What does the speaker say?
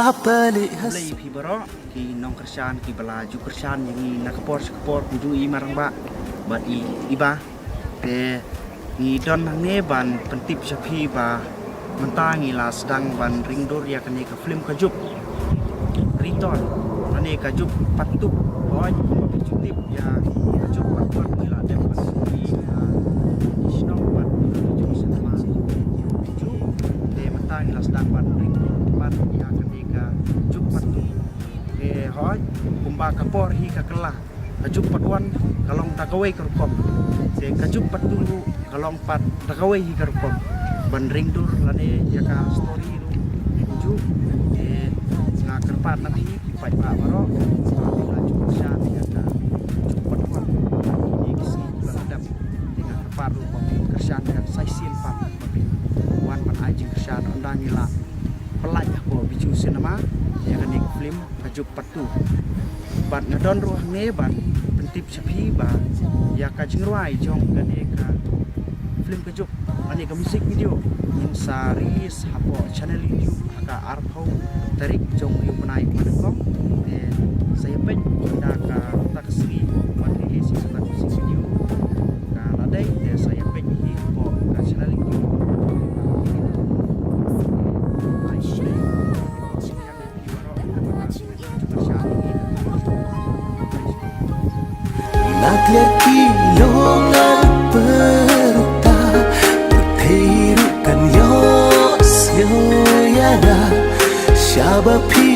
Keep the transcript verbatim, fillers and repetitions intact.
Khublei ïa phi baroh ki nongkyrshan kiba la ju kyrshan ïa ngi na ka por sha ka por, kumjuh i Marangbah bad i, i Bah. Te ngi don hangne ban pyntip sha phi ba mynta ngi la sdang ban ring dur ïa kane ka film Ka Juk Return, lane Ka Juk Part two. Hooid, kumba phi ju tip ïa Ka Juk Part one ngi la dep ban ring ïa ki shnong bad ki jong cinema. Te mynta ngi la sdang ban ring dur pat ïa kane Ka Juk Part two. Te hooid, kumba ka por hi ka kylla, Ka Juk Part one ka long da kawei ka rukom, te Ka Juk Part two ruh ka long pat da kawei hi ka rukom. Ban ring dur lane ïa ka story ruh kumjuh. Te nga kyrpad na phi ki paidbah baroh ba phin la ju kyrshan ïa Ka Juk Part one ha kine ki sngi kiba la dep. Te nga kyrpad ruh ba phin kyrshan ïa ka sa shisien pat ba phin wan ban ai jingkyrshan. Ynda ngi la pynlait hapoh Bijou Cinema ïa kane ka film Ka Juk Part two. Bad nga don ruh hangne ban pyntip sha phi ba ïa ka jingrwai jong kane ka film Ka Juk, lane ka music video, ngin sa release hapoh channel YouTube ha ka arphew tarik jong une u bnai ba nyngkong. Te sa ïa peit da kata ka sngi ban release ïa kata ka music video. Ka la dei te sa ïa peit hi hapoh ka channel YouTube. Na kliar ki long ngan pyrta, pyrthei ruh kan ïohsngew ïa nga. Shaba phi